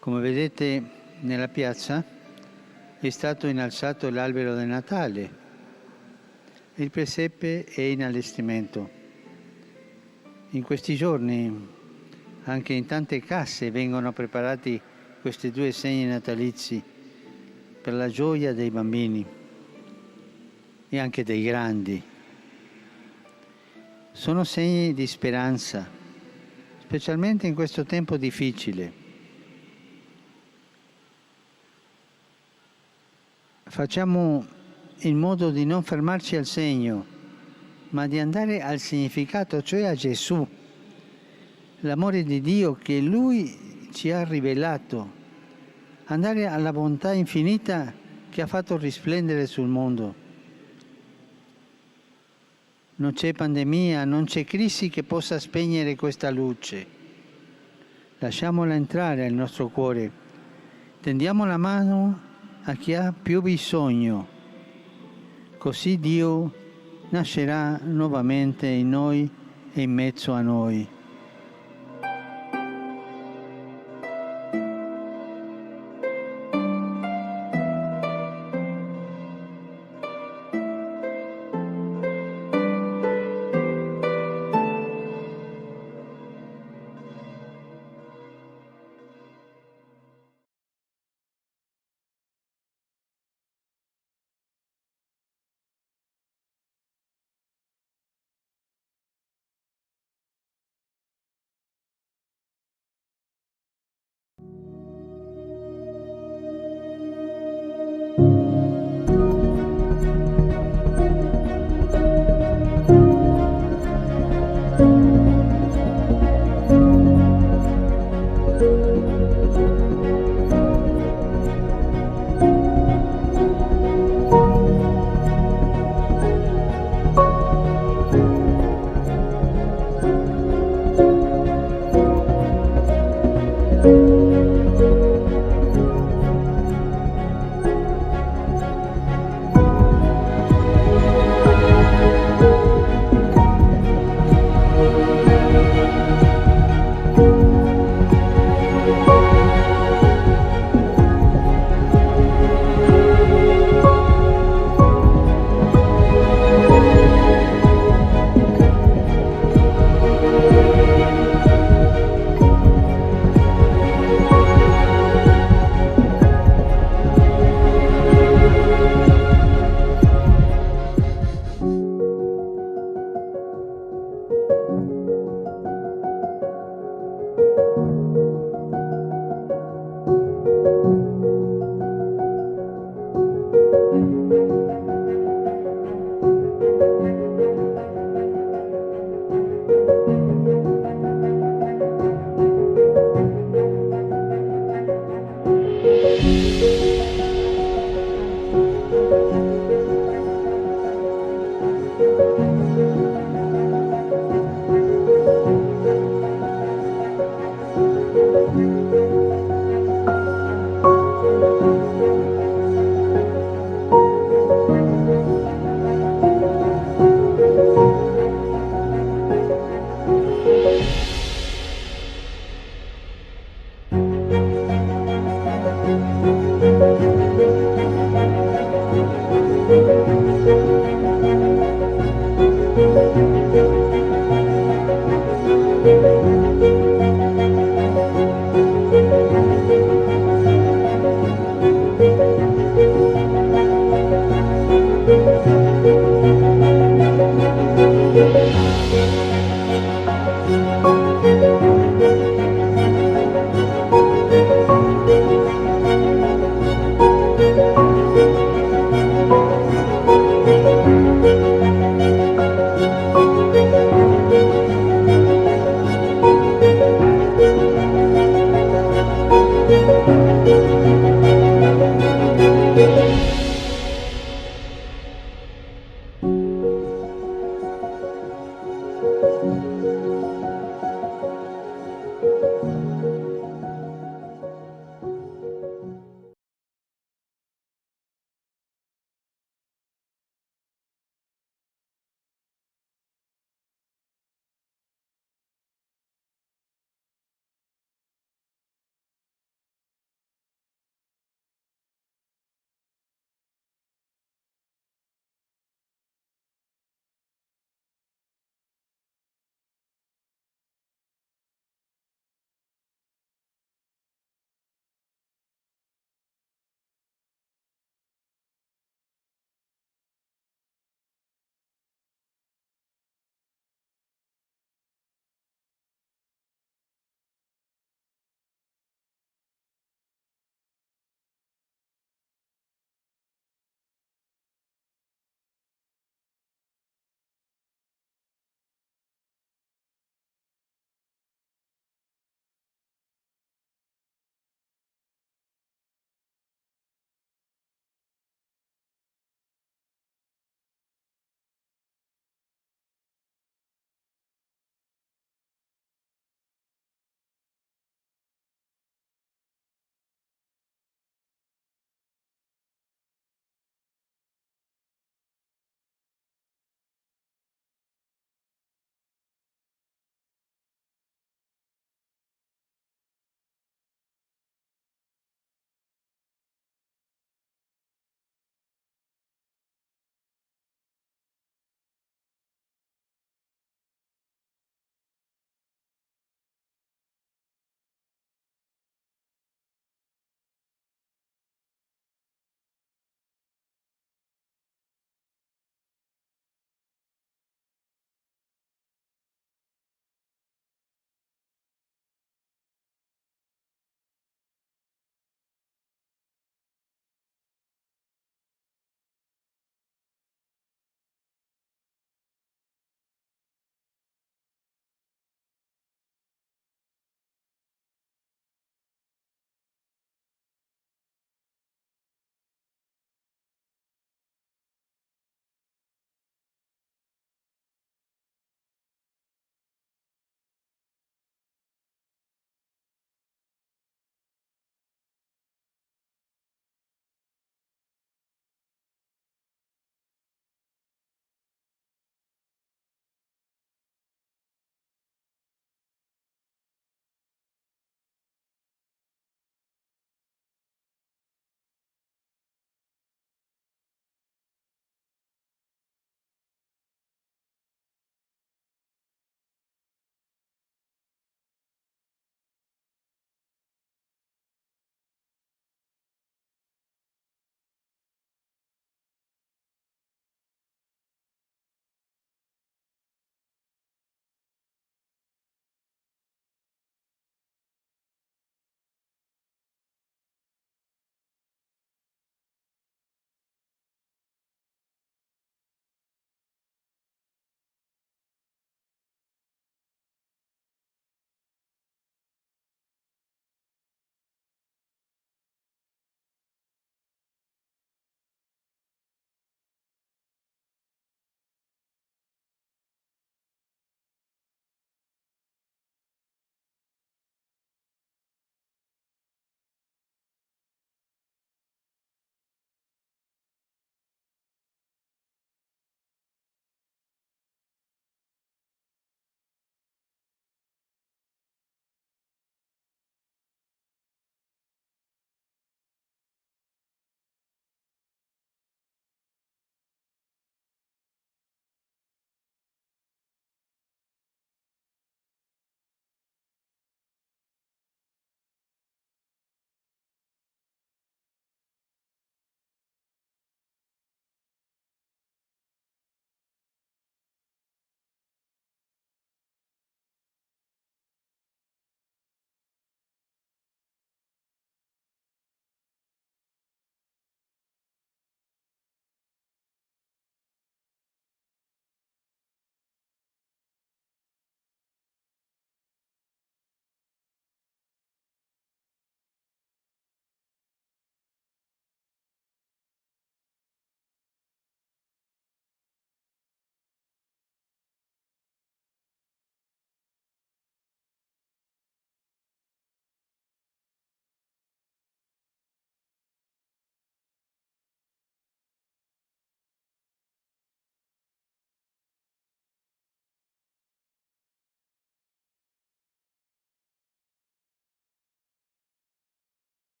Come vedete nella piazza è stato innalzato l'albero di Natale. Il presepe è in allestimento. In questi giorni anche in tante case vengono preparati questi due segni natalizi per la gioia dei bambini e anche dei grandi. Sono segni di speranza, specialmente in questo tempo difficile. Facciamo in modo di non fermarci al segno, ma di andare al significato, cioè a Gesù, l'amore di Dio che Lui ci ha rivelato, andare alla bontà infinita che ha fatto risplendere sul mondo. Non c'è pandemia, non c'è crisi che possa spegnere questa luce. Lasciamola entrare al nostro cuore. Tendiamo la mano a chi ha più bisogno. Così Dio nascerà nuovamente in noi e in mezzo a noi.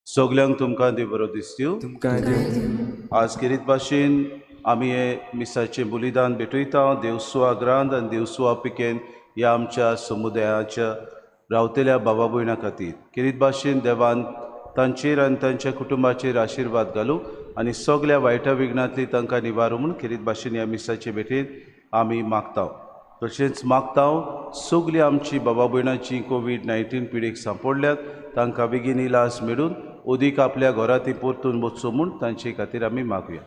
सगल्यांक तुमकां देव बरो दिसत्यो। तुमकां देव। आज खेरीत भाशेन आमी हे मिसाचें बलिदान भेटयता। देवसुवा ग्रांत आनी देवसुवा पिकेन ह्या आमच्या समुदायाच्या रावतल्या बाबा भयणा खातीर खेरीत भाशेन देवान तांचेर आनी तांच्या कुटुंबाचेर आशिर्वाद घालूं आनी सगल्या वायटा विघ्नांतली तांकां निवारूं म्हूण खेरीत भाशेन ह्या मिसाचे भेटेन आमी मागता। तशेंच मागता सगळीं आमची बाबा भयणाची कोवीड-19 पिडेक सांपडल्यात तांकां बेगीन इलाज मेळून ओदीक आपल्या घरा ती परतून वचूं म्हूण तांचे खातीर आमी मागुया।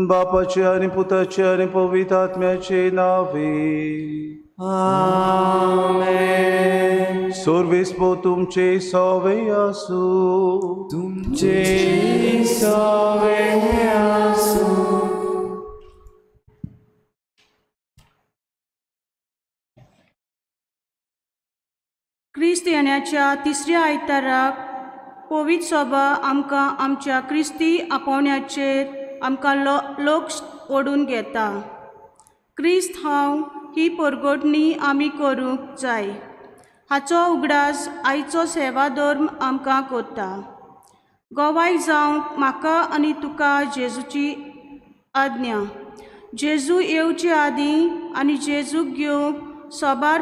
बापाचे आनी पुताचे आनी पवित्र आत्म्याचे नावे आमेन। सर्वेस्पो तुमचे सवे आसूं। तुमचे सवे आसूं। क्रिस्त येण्याच्या तिसऱ्या आयताराक पवित्र सभा आमकां आमच्या क्रिस्ती आपोवण्याचेर आमकां लोक ओडून घेता। क्रिस्त हांव ही परगटणी आमी करूंक जाय हाचो उगडास आयचो सेवा धर्म आमकां करता। गोवाय जावंक म्हाका आनी तुका जेजूची आज्ञा। जेजू येवचे आदीं आनी जेजूक घेवंक सबार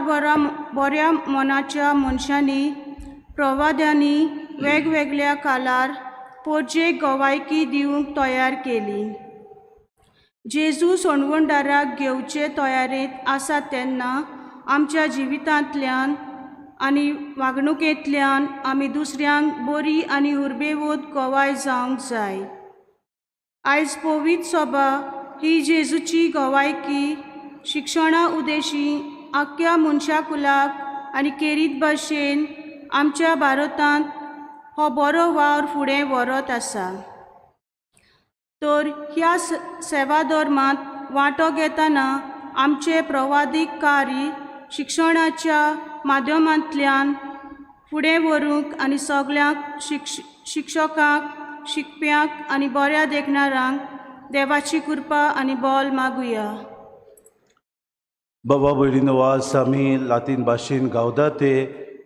बऱ्या मनाच्या मनशांनी प्रवाद्यांनी वेगवेगळ्या कालार पोरजेक गवायकी दिवंक तयार केली। जेजू सोणवणदाराक घेवचे तयारेंत आसा तेन्ना आमच्या जिवितांतल्यान आनी वागणुकेंतल्यान आमी दुसऱ्यांक बरी आनी उर्बेवत गवाय जावंक जाय। आयज पवित्र सभा ही जेजूची गवायकी शिक्षणा उद्देशी आख्या मनशाकुलाक आनी केरीत भाशेन आमच्या भारतांत हो बरो वावर फुडें व्हरत आसा। तर ह्या सेवा धर्मांत वांटो घेतना आमचें प्रवादीक कार्य शिक्षणाच्या माध्यमांतल्यान फुडें व्हरूंक आनी सगल्यांक शिक्षकांक शिकप्यांक आनी बऱ्या देखणारांक देवाची कृपा आनी बल मागुया। बाबा भयणीनो, आज आमी लातीन भाशेन गावदाते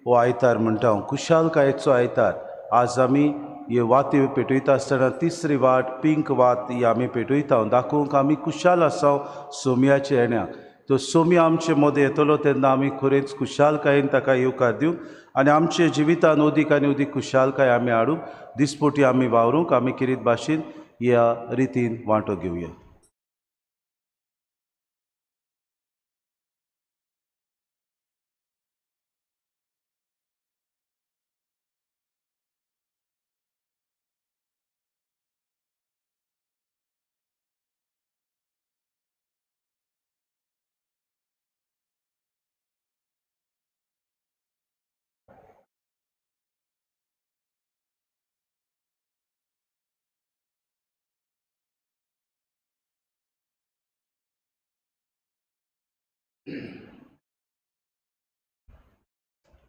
हो आयतार म्हणटा, खुशालकायेचो आयतार। आज आमी हे वाती पेटयता आसतना तिसरी वाट पिंक वात ही आमी पेटयता दाखोवंक आमी खुशाल आसा सोम्याच्या येण्याक। तो सोम्या आमचे मदें येतलो तेन्ना आमी खरेंच खुशालकायेन ताका येवकार दिवंक आनी आमच्या जिवितान ओदीक आनी ओदीक खुशालकाय आमी हाडूंक दिसपोटी आमी वावरूंक आमी खेरीत भाशेन ह्या रितीन वांटो घेवया।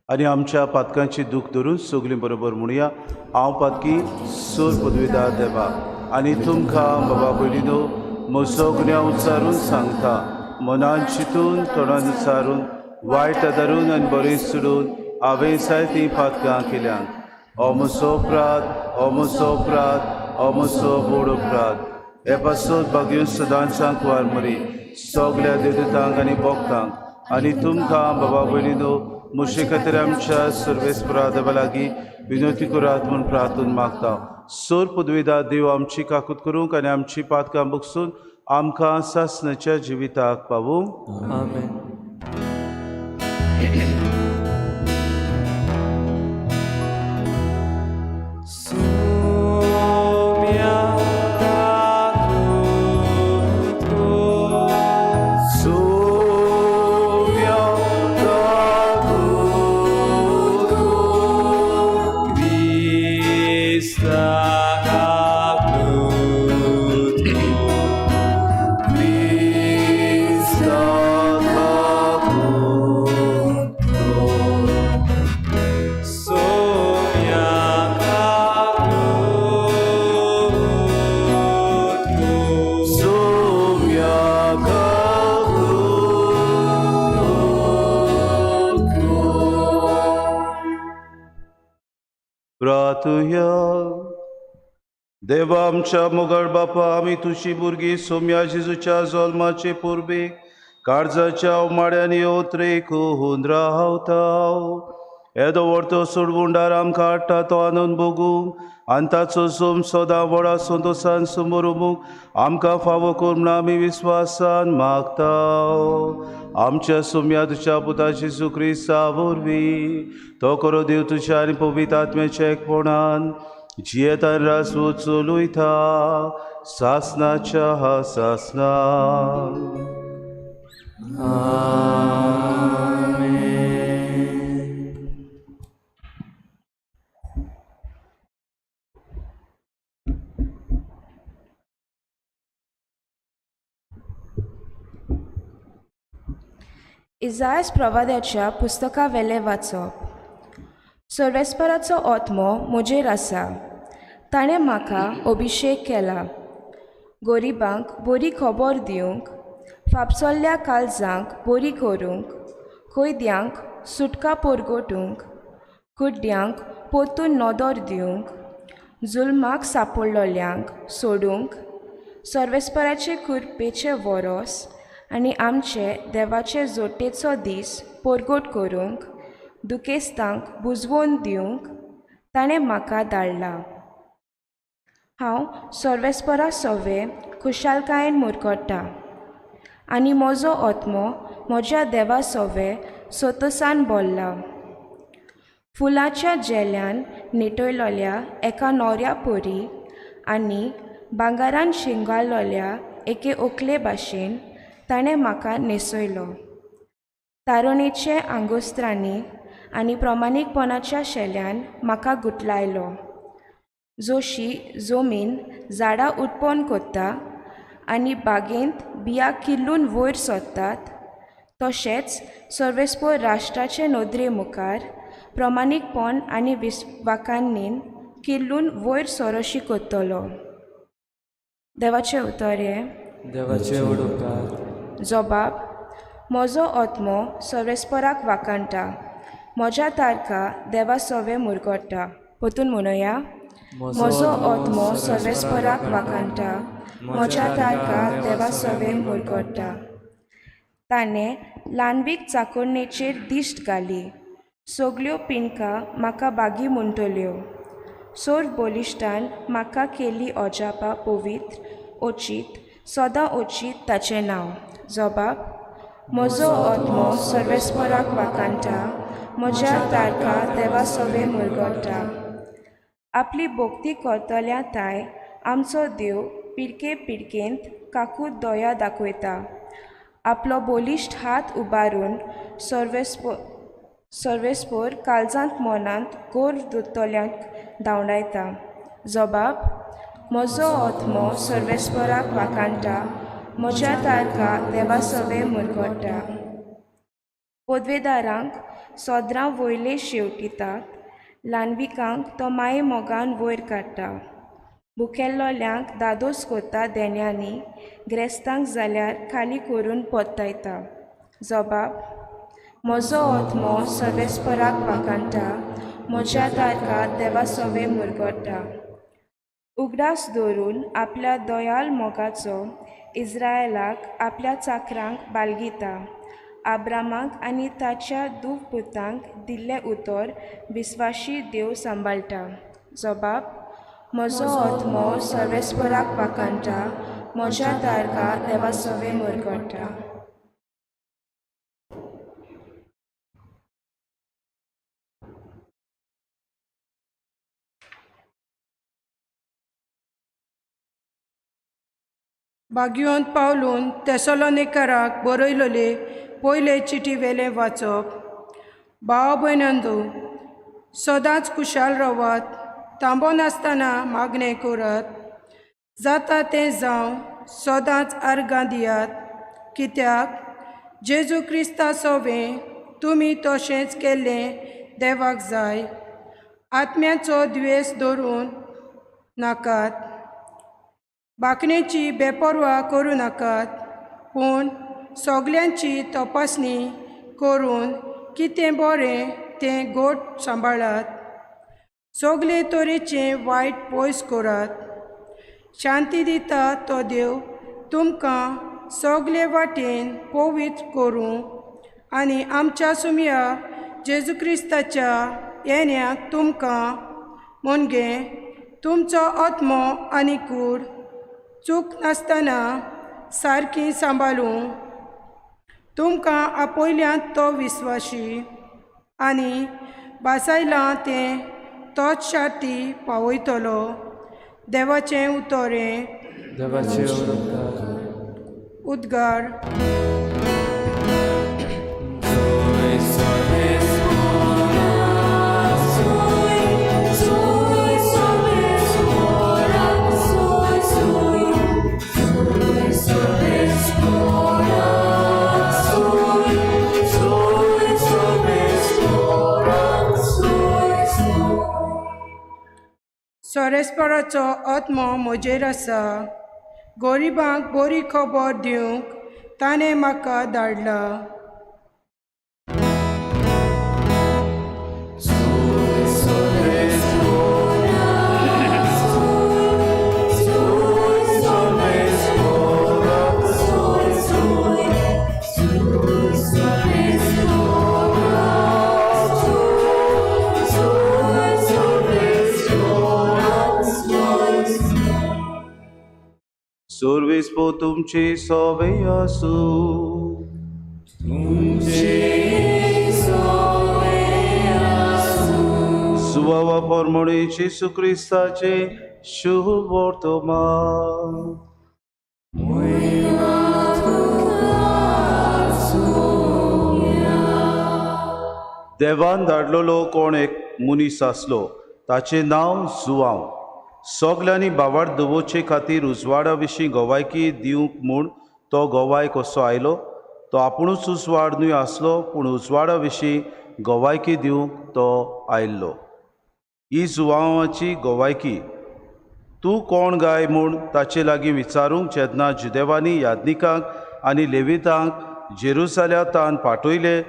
आनी आमच्या पातकांची दूख धरून सगळीं बरोबर म्हणुया, हांव पातकी सोर पदवीदार देवा आनी तुमकां बाबा भयणीनो म्हजो गुन्यांव उच्चारून सांगता, मनान चिंतून तोंडान उच्चारून वायट धरून आनी बरें सोडून हांवें जायतीं पातकां केल्यात। हो म्हजो अपराध, हो म्हजो अपराध, हो म्हजो व्हड अपराध. हे पासत भाग्यून सदांच कुवार मरी सगल्या देवदूतांक आनी भक्तांक आनी तुमकां बाबा भयणीनो म्हजे खातीर आमच्या सर्वेस्परा देवा लागीं विनवती करात म्हूण प्रार्थून मागता. सोर पदवीदार देव आमची काकूत करूंक आनी आमची पातकां बगसून आमकां सासणाच्या जिविताक पावूं. आमेन. Sumia kakuto. Sumia kakuto. Krista kakuto. Krista kakuto. Sumia kakuto. Sumia kakuto. प्रार्थुया. देवा आमच्या मोगाळ बापा, आमी तुजी भुरगीं सोम्या जेजूच्या जल्माचे पुर्बेक काळजाच्या उमाळ्यांनी ओत्रेकून रावता. येदो व्हडतो सोडवुंडार आमकां हाडटा तो आनंद भोगूंक आनी ताचो सोम सदां व्हडा संतोसान समोर उबूंक आमकां फावो कर म्हूण आमी विस्वासान मागता. आमच्या सोम्या तुज्या पुता जेजू क्रिस्ता वरवीं. तो करो देव तुज्या आनी पवित्र आत्म्याच्या एकपणान जियेतान रासू चलयता सासनाच्या सासना. आमेन. इजायस प्रवाद्याच्या पुस्तकावेलें वाचप. सर्वेस्पराचो आत्मो म्हजेर आसा, ताणें म्हाका अभिशेक केला गरिबांक बरी खबर दिवंक, फापसल्ल्या काळजांक बरी करूंक, कैद्यांक सुटका परगटूंक, कुड्ड्यांक परतून नदर दिवंक, जुल्माक सांपडलोल्यांक सोडूंक, सर्वेस्पराचे कृपेचें वरोस आनी आमचे देवाचे जोटेचो दीस परगट करूंक, दुखेस्तांक बुजवोन दिवंक ताणें म्हाका धाडला. हांव सर्वेस्परा सवे खुशालकायेन मुरगट्टा आनी म्हजो आत्मो म्हज्या देवा सवे सोतोसान भरला. फुलांच्या झेल्यान नेटयलोल्या एका न्हवऱ्या परी आनी भांगरान शिंगारलोल्या एके ओकले भाशेन ताणें म्हाका न्हेसयलो. तारुणेचे आंगोस्त्रांनी आनी प्रमाणीकपणाच्या शेल्यान म्हाका गुटलायलो. जोशी जमीन झाडां उत्पन्न करता आनी बागेंत बियां किल्लून वयर सरतात, तशेंच सर्वेस्पर राष्ट्राचे नदरे मुखार प्रमाणीकपण आनी विस्वाकान्नीन किल्लून वयर सरोशी करतलो. देवाचें उतर हें. देवाचे व्हड उपकार. जबाब. म्हजो आत्मो सर्वेस्पराक वाखाणटा, म्हज्या तारका देवा सवे मुरगट्टा. परतून म्हणुया. म्हजो आत्मो सर्वेस्पराक वाखाणटा, म्हज्या तारका देवा सवे मुरगट्टा. ताणें ल्हानवीक चाकोरणेचेर दिश्ट घाली, सगल्यो पिंडकां म्हाका बागी म्हणटल्यो. सोर बलिश्टान म्हाका केल्ली अजापां पवित्र ओचीत, सदां ओचीत ताचें नांव. जबाब. म्हजो आत्मो सर्वेस्पराक वाखाणटा, म्हज्या तारका देवा सवे मुरगट्टा. आपली भक्ती करतल्या ताय आमचो देव पिळगे पिळगेंत काकूत दया दाखयता. आपलो बलिश्ट हात उबारून सर्वेस्पर काळजांत मनांत गोर दवरतल्यांक धांवडायता. जबाब. म्हजो आत्मो सर्वेस्पराक वाखाणटा, म्हज्या तारका देवा सवे मुरगट्टा. पदवेदारांक सोदरां वयले शेवटितात, ल्हानविकांक तो माये मोगान वयर काडटा. भुकेल्लोल्यांक दादोस करता देण्यांनी, ग्रेस्तांक जाल्यार खाली करून परतायता. जबाब. म्हजो आत्मो सर्वेस्पराक वाखाणटा, म्हज्या तारका देवा सोवे मुरगोटा. उगडास दवरून आपल्या दयाल मोगाचो इस्रायलाक आपल्या चाकरांक बालगिता. आब्रामाक आनी ताच्या दूव पुतांक दिल्लें उतर विस्वाशी देव सांबाळटा. जबाब म्हजो आत्मो सर्वेस्पराक वाखाणटा, म्हज्या तारका देवा सोवे मुरगोटा. बागियोन पावलून तेसोलोनिकराक बरयलोले पयले चिटी वेलें वाचप. भाव भयणांनो, सदांच खुशाल रावात, थांबो नासतना मागणें करात, जाता तें जावं सदांच आर्गां दियात, कित्याक जेजू क्रिस्ता सोवें तुमी तशेंच केल्लें देवाक जाय. आत्म्याचो द्वेस धरून नाकात, बाकणेची बेपर्वा करूं नाकात, पूण सगल्यांची तपासणी करून कितें बरें तें गोट सांबाळात. सगले तरेचें वायट पयस करात. शांती दिता तो देव तुमकां सगले वाटेन पवित्र करूं आनी आमच्या सुमया जेजू क्रिस्ताच्या येण्याक तुमकां मनगें तुमचो आत्मो आनी कूड चूक नासतना सारकी सांबाळूं. तुमकां आपयल्यात तो विस्वाशी आनी बासायलां तें तोच शाती पावयतलो. देवाचें उतरें. देवाचे उपकार. उद्गार. सोरेस्पराचो आत्मो म्हजेर आसा, गरिबांक बरी खबर दिवंक ताणें म्हाका धाडला. सर्वेस पो तुमची सोवे आसूं. सुवावा परमणी जेजू क्रिस्ताचे शुभ वर्तमान. देवान धाडलेलो कोण एक मनीस आसलो, ताचें नांव जुवांव. सगल्यांनी भावार्थ दवरचे खातीर उजवाडा विशीं गवायकी दिवंक म्हूण तो गवाय कसो आयलो. तो आपुणूच उजवाड न्हय आसलो, पूण उजवाडा विशीं गवायकी दिवंक तो आयिल्लो. ही जुवांवाची गवायकी. तूं कोण गाय म्हूण ताचे लागीं विचारूंक जेन्ना जुदेवांनी याज्ञिकांक आनी लेवितांक जेरुजाल्यांतान पाठयले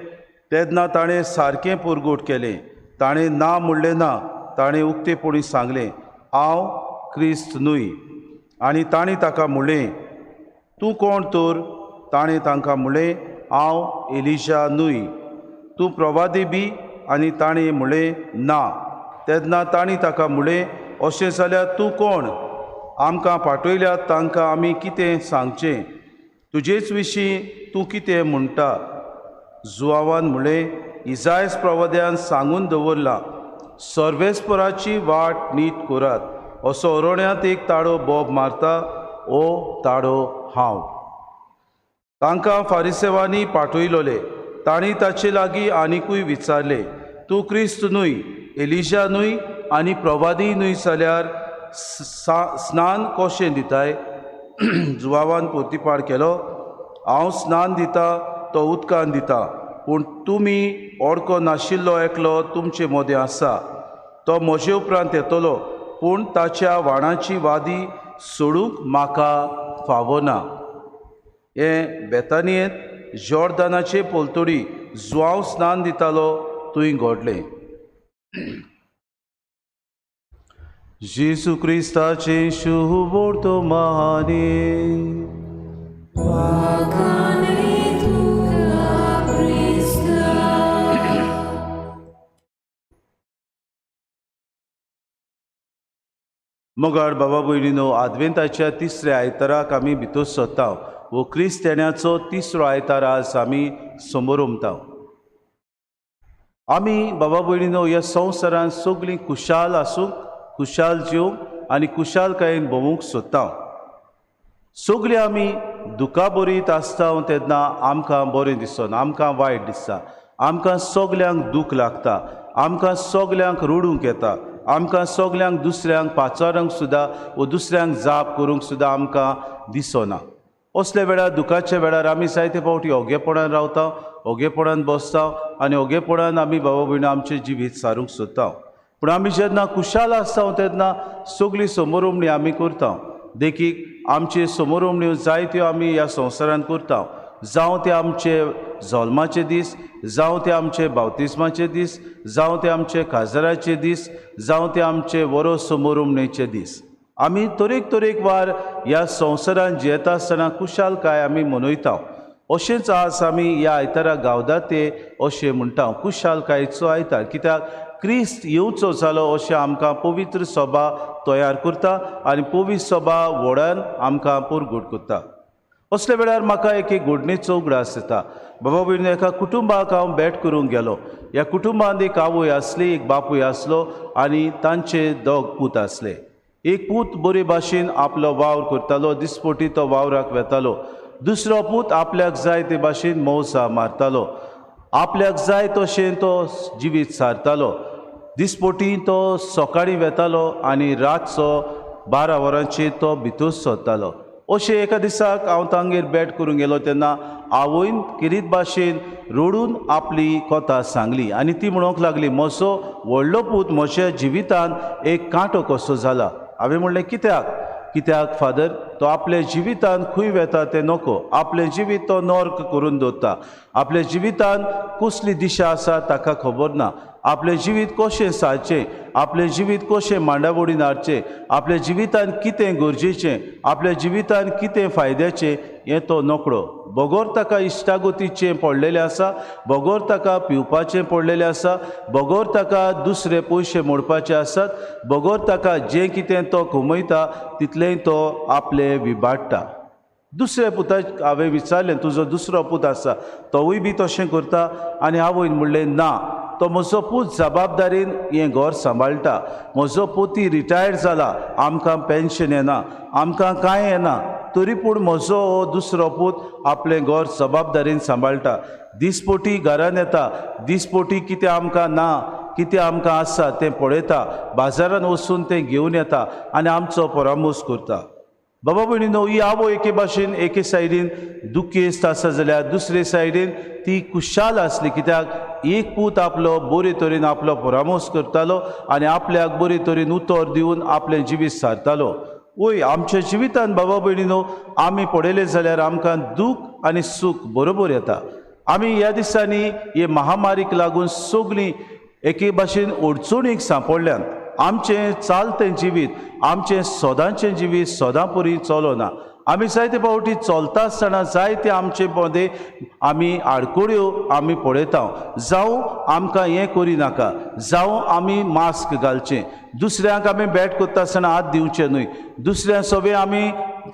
तेन्ना ताणें सारकें पुरगूट केलें. ताणें ना म्हणलें ना, ताणें उक्तेपणी सांगलें, हांव क्रिस्त न्हय. आनी तांणी ताका म्हणलें, तूं कोण तर? ताणें तांकां म्हणलें, हांव एलिशा न्हय. तूं प्रवादी बी? आनी ताणें म्हणलें, ना. तेन्ना तांणी ताका म्हणलें, अशें जाल्यार तूं कोण? आमकां पाठयल्यात तांकां आमी कितें सांगचें? तुजेच विशीं तूं कितें म्हणटा? जुवावान म्हणलें, इजायस प्रवाद्यान सांगून दवरलां, सर्वेस्पराची वाट नीट करात, असो अरण्यांत एक ताडो बोब मारता, ओ ताडो हांव. तांकां फारिसेवांनी पाठयलोले. तांणी ताचे लागीं आनिकूय विचारलें, तूं क्रिस्त न्हय, एलिशा न्हय आनी प्रवादी न्हय जाल्यार स्नान कशें दिताय? जुवावान प्रतिपार केलो, हांव स्नान दिता तो उदकान दिता, पूण तुमी ओडको नाशिल्लो एकलो तुमचे मदें आसा. तो म्हजे उपरांत येतलो, पूण ताच्या वाणाची वादी सोडूंक म्हाका फावना. हें बेतानियेंत जॉर्दानाचे पलतडी जुवांव स्नान दितालो थंय घडलें. जेजू क्रिस्ताचें शुभोर्तमाने. मोगाळ बाबा भयणीनो, आदवेंताच्या तिसऱ्या आयताराक आमी भितर सरता. वो क्रिस्त येण्याचो तिसरो आयतार आज आमी समोर उमता. आमी बाबा भयणीनो ह्या संवसारांत सगळीं खुशाल आसूंक, खुशाल जिवंक आनी खुशालकायेन भोंवूंक सोदता. सगळीं आमी दुखाबरीत आसता तेन्ना आमकां बरें दिसना, आमकां वायट दिसता, आमकां सगल्यांक दूख लागता, आमकां सगल्यांक रडूंक येता, आमकां सगल्यांक दुसऱ्यांक पाचारूंक सुद्दां वो दुसऱ्यांक जाप करूंक सुद्दां आमकां दिसना. असल्या वेळार दुखाच्या वेळार आमी जायते फावटी ओगेपणान रावता, ओगेपणान बसता आनी ओगेपणान आमी बाबा भयणां आमचें जिवीत सारूंक सोदता. पूण आमी जेन्ना खुशाल आसता तेन्ना सगळी समोरोमणी आमी करता. देखीक आमचे समोरोमण्यो जायत्यो आमी ह्या संवसारांत करता. जावं ते आमचे जल्माचे दीस, जावं ते आमचे बावतिस्माचे दीस, जावं ते आमचे काजराचे दीस, जावं ते आमचे वरो समोरुमणेचे दीस, आमी तरेक तरेकवार ह्या संवसारांत जियेता आसतना खुशालकाय आमी मनयता. अशेंच आज आमी ह्या आयतारा गावदा ते अशें म्हणटा, खुशालकायेचो आयतार. कित्याक क्रिस्त येवचो जालो अशें आमकां पवित्र सभा तयार करता आनी पवित्र सभा व्हडान आमकां परगट करता. असल्या वेळार म्हाका एक एक घडणेचो उगडास येता. बाबा भयणी, एका कुटुंबाक हांव भेट करूंक गेलो. ह्या कुटुंबांत एक आवय आसली, एक बापूय आसलो आनी तांचे दोग पूत आसले. एक पूत बरे भाशेन आपलो वावर करतालो, दिसपटी तो वावराक वेतालो. दुसरो पूत आपल्याक जाय ते भाशेन मौसा मारतालो, आपल्याक जाय तशें तो जिवीत सारतालो. दिसपटी तो सकाळीं वेतालो आनी रातचो 12 वरांचेर तो भितर सरतालो. अशें एका दिसाक हांव तांगेर भेट करूंक गेलो तेन्ना आवयन किरीत भाशेन रडून आपली कथा सांगली आनी ती म्हणूंक लागली, म्हजो व्हडलो पूत म्हज्या जिवितांत एक कांटो कसो जाला. हांवें म्हणलें, कित्याक? कित्याक फादर, तो आपल्या जिवितांत खंय वेता तें नको, आपलें जिवीत तो नर्क करून दवरता, आपल्या जिवितांत कसली दिशा आसा ताका खबर ना, आपलें जिवीत कशें सारचें, आपलें जिवीत कशें मांडावडीन हाडचें, आपल्या जिवितांत कितें गरजेचें, आपल्या जिवितांत कितें फायद्याचें हें तो नकळो. बगोर ताका इश्टागतीचें पडलेलें आसा, बगोर ताका पिवपाचें पडलेलें आसा, बगोर ताका दुसरे पयशे मोडपाचे आसात, बगोर ताका जें कितें तो कमयता तितलेंय तो आपलें विबाडटा. दुसऱ्या पुताक हांवें विचारलें, तुजो दुसरो पूत आसा तोवूय बी तशें करता? आनी आवयन म्हणलें, ना, तो म्हजो पूत जबाबदारीन हें घर सांबाळटा. म्हजो पोती रिटायर्ड जाला, आमकां पेन्शन येना, आमकां कांय येना, तरी पूण म्हजो हो दुसरो पूत आपलें घर जबाबदारीन सांबाळटा. दिसपोटी घरान येता, दिसपोटी कितें आमकां ना कितें आमकां आसा तें पळयता, बाजारान वचून तें घेवन येता आनी आमचो परामर्श करता. बाबा भयणीनो, ही आवय एके भाशेन एके सायडीन दुखेस्त आसा जाल्यार दुसरे सायडीन ती खुशाल आसली. कित्याक एक पूत आपलो बरे तरेन आपलो परामर्श करतालो आनी आपल्याक बरे तरेन उतर दिवन आपलें जिवीत सारतालो. वय आमच्या जिवितान बाबा भयणीनो आमी पळयलें जाल्यार आमकां दूख आनी सूख बरोबर येता. आमी ह्या दिसांनी हे महामारीक लागून सगळीं एके भाशेन अडचणीक सांपडल्यात. आमचें चालतें जिवीत, आमचें सदांचें जिवीत सदां परी चलना. आमी जायते फावटी चलता आसतना जायते आमचे मदें आमी आडखळ्यो आमी पळयता. जावं आमकां हें करिनाका, जावं आमी मास्क घालचें, दुसऱ्यांक आमी भेट करता आसतना हात दिवचे न्हय, दुसऱ्यां सगळें आमी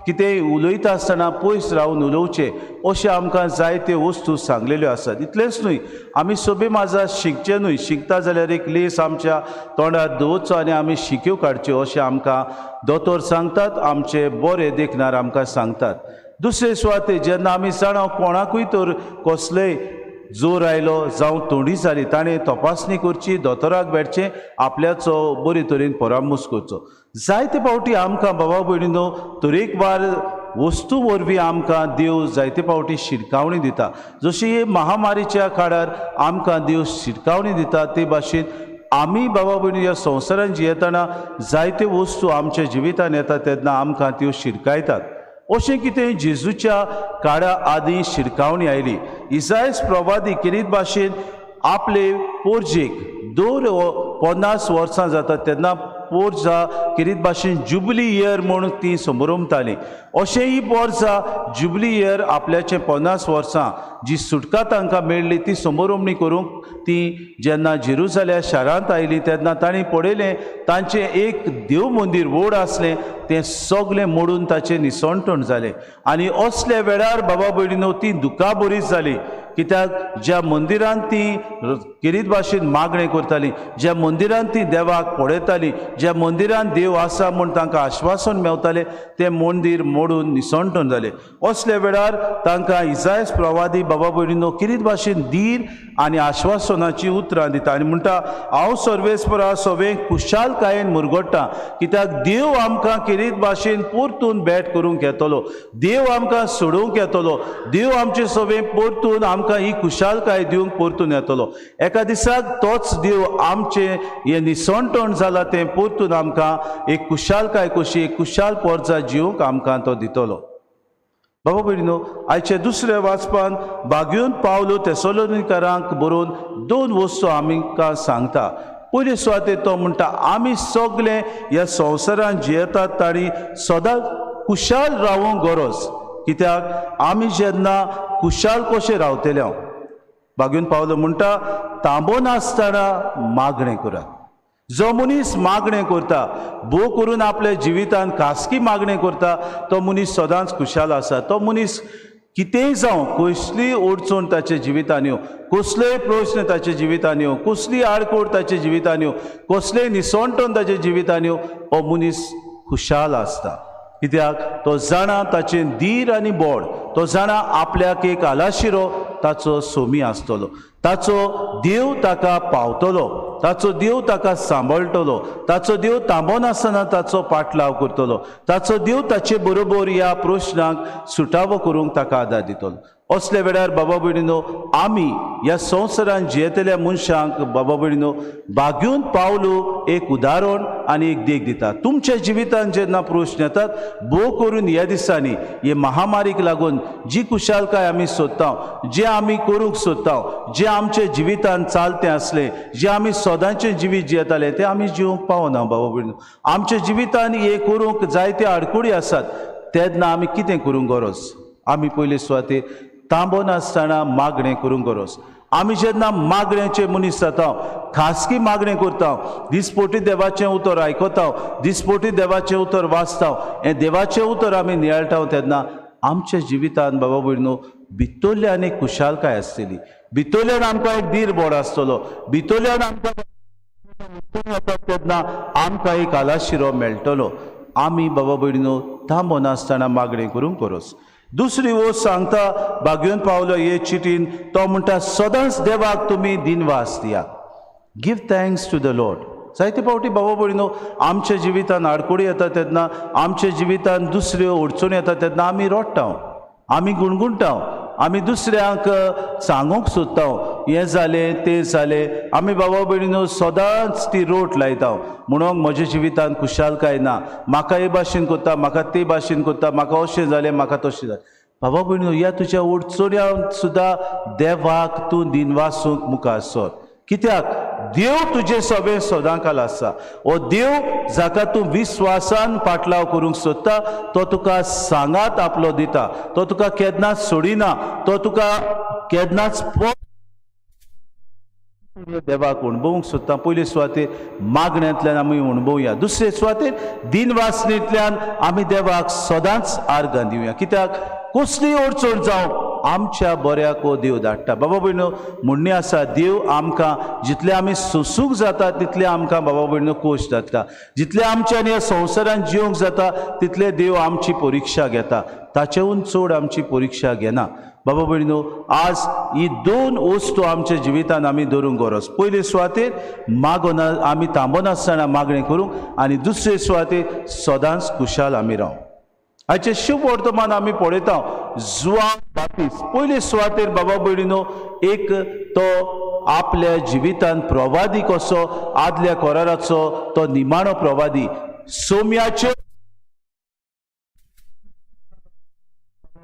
कितेंय उलयता आसतना पयस रावन उलोवचें, अशें आमकां जायते वस्तू सांगलेल्यो आसात. इतलेंच न्हय, आमी सोबे माजा शिकचें न्हय, शिकता जाल्यार एक लेस आमच्या तोंडार दवरचो आनी आमी शिक्यो काडच्यो अशें आमकां दोतोर सांगतात, आमचे बरे देखणार आमकां सांगतात. दुसरे सुवाते जेन्ना आमी जाणा कोणाकूय तर कसलेय जोर आयलो जावं थंडी जाली, ताणें तपासणी करची, दोतोराक भेटचें, आपल्याचो बरे तरेन परामर्श करचो. जायते फावटी आमकां बाबा भयणीनो तरेकवार वस्तू वरवीं आमकां देव जायते फावटी शिटकावणी दिता. जशी महामारीच्या काळार आमकां देव शिटकावणी दिता ते भाशेन आमी बाबा भयणी ह्या संवसारान जियेतना जायत्यो वस्तू आमच्या जिवितान येता तेन्ना आमकां त्यो शिटकायतात. अशें कितें जेजूच्या काळा आदीं शिटकावणी आयली. इजायस प्रवादी किरीत भाशेन आपले पोरजेक 2 50 वर्सां जाता तेन्ना पोरजा किरीत भाशेन जुबली इयर म्हूण ती समरमताली. अशें ही पोरजा जुबली इयर आपल्याचें 50 वर्सां जी सुटका तांकां मेळ्ळी ती समरमणी करूंक ती जेन्ना जेरुजाल्या शारांत आयली तेन्ना तांणी पळयलें तांचें एक देव मंदीर व्हड आसलें तें सगलें मोडून ताचें निसणटण जालें. आनी असल्या वेळार बाबा भयणीनो ती दुखाबरीच जाली, कित्याक ज्या मंदिरांत ती किरीत भाशेन मागणें करताली, ज्या मंदिरांत ती देवाक पळयताली, ज्या मंदिरांत देव आसा म्हूण तांकां आश्वासन मेवतालें तें मंदीर मोडून निसणटण जालें. असल्या वेळार तांकां इजायस प्रवादी बाबा भयणीनो किरीत भाशेन धीर आनी आश्वासनाची उतरां दिता आनी म्हणटा, हांव सर्वेस्परा सगळें खुशालकायेन मुरगोडटा, कित्याक देव आमकां किरीत भाशेन परतून भेट करूंक येतलो, देव आमकां सोडोवंक येतलो, देव आमचे सगळें परतून आमकां ही खुशालकाय दिवंक परतून येतलो. एका दिसाक तोच देव आमचें हें निसणटण जालां तें परतून आमकां एक खुशालकाय कशी एक खुशाल पोरजा जिवंक आमकां तो दितलो. बाबा भयणीनो, आयचे दुसऱ्या वाचपान बागयोन पावलो तेसोलोनिकारांक बरोवन दोन वस्तू आमकां सांगता. पयले सुवातेर तो म्हणटा, आमी सगळे ह्या संवसारांत जियेतात तांणी सदांच खुशाल रावूंक गरज, कित्याक आमी जेन्ना खुशाल कशें रावतले. हांव बागयोन पावलो म्हणटा, तांबो नासतना मागणें करात. जो मनीस मागणें करता, भोव करून आपल्या जिवितांत खासगी मागणें करता, तो मनीस सदांच खुशाल आसा. तो मनीस कितेंय जावं, कसलीय अडचण ताच्या जिवितान येवं, कसलेय प्रश्न ताच्या जिवितान येवं, कसलीय आडकोड ताच्या जिवितान येवं, कसलेय निसणटण ताच्या जिवितान येवं, हो मनीस खुशाल आसता. कित्याक तो जाणा ताचें धीर आनी बोड, तो जाणा आपल्याक एक आलाशिरो ताचो सोमी आसतलो, ताचो देव ताका पावतलो, ताचो देव ताका सांबाळटलो, ताचो देव तांबोनासतना ताचो पाटलाव करतलो, ताचो देव ताचे बरोबर ह्या प्रश्नाक सुटावो करूंक ताका आदार दितलो. असल्या वेळार बाबा भयणीनो, आमी ह्या संवसारांत जियेतल्या मनशांक बाबा भयणीनो बागयोन पावलो एक उदाहरण आनी एक देख दिता. तुमच्या जिवितांत जेन्ना प्रश्न येतात, भोव करून ह्या दिसांनी हे महामारीक लागून जी खुशालकाय आमी सोदता, जें आमी करूंक सोदता, जें आमच्या जिवितांत चालतें आसलें, जें आमी सदांचें जिवीत जियेतालें तें आमी जिवंक पावना. बाबा भयणीनो, आमच्या जिवितांत हें करूंक जायते आडकुडी आसात, तेन्ना आमी कितें करूंक गरज? आमी पयले सुवातेर तांबो नासतना मागणें करूंक गरज. आमी जेन्ना मागण्याचे मनीस जाता, खासगी मागणें करता, दिसपोटी देवाचें उतर आयकता, दिसपोटी देवाचें उतर वाचता, हें देवाचें उतर आमी नियाळटा, तेन्ना आमच्या जिवितांत बाबा भयणीनो भितरल्यान एक खुशालकाय आसतली, भितरल्यान आमकां एक धीर बोड आसतलो, भितरल्यान आमकां येतात तेन्ना आमकां एक आलाशिरो मेळटलो. आमी बाबा भयणीनो थांबो नासतना मागणें करूंक गरज. दुसरी वस्त सांगता बागयोन पावलो हे चिटीन, तो म्हणटा, सदांच देवाक तुमी दिनवास दिया, give thanks to the Lord. जायते फावटी बाबा भयणीनो आमच्या जिवितान आडकुडी येता तेन्ना, आमच्या जिवितान दुसऱ्यो अडचणी येता तेन्ना आमी रडटा, आमी गुणगुणटा, आमी दुसऱ्यांक सांगूंक सोदता, हें जालें तें जालें. आमी बाबा भयणीनो सदांच ती रोट लायता, म्हणून म्हज्या जिवितान खुशालकाय ना, म्हाका हे भाशेन करता, म्हाका ते भाशेन करता, म्हाका अशें जालें, म्हाका तशें जालें. बाबा भयणीनो, ह्या तुज्या अडचण्यांत सुद्दां देवाक तूं दिनवासूंक मुखार सर, कित्याक देव तुजे सगळें सदांकाल आसा. हो देव जाका तूं विस्वासान पाटलाव करूंक सोदता, तो तुका सांगात आपलो दिता, तो तुका केन्नाच सोडिना, तो तुका केन्नाच देवाक अणभवूंक सोदता. पयले सुवातेर मागण्यांतल्यान आमी अणभवया, दुसरे सुवातेर दिनवासनेंतल्यान आमी देवाक सदांच आर्गां दिवया, कित्याक कसली अडचण जावं आमच्या बऱ्याक हो देव धाडटा. बाबा भयणो, म्हणणें आसा, देव आमकां जितले आमी सोसूंक जाता तितले आमकां बाबा भयणो कोश जाता, जितले आमच्यान ह्या संवसारांत जिवंक जाता तितले देव आमची परिक्षा घेता, ताचेहून चड आमची परिक्षा घेना. बाबा भयणीनो, आज ही दोन वस्तू आमच्या जिवितान आमी धरूंक गरज. पयले सुवातेर मागोना आमी थांबनासतना मागणें करूंक, आनी दुसरे सुवातेर सदांच खुशाल आमी रावंक. आयचे शुभ वर्तमान आमी पळयता जुआंव बाप्तीस्त. पयले सुवातेर बाबा भयणीनो एक तो आपल्या जिवितान प्रवादी कसो, आदल्या कोराराचो तो निमाणो प्रवादी, सोम्याचे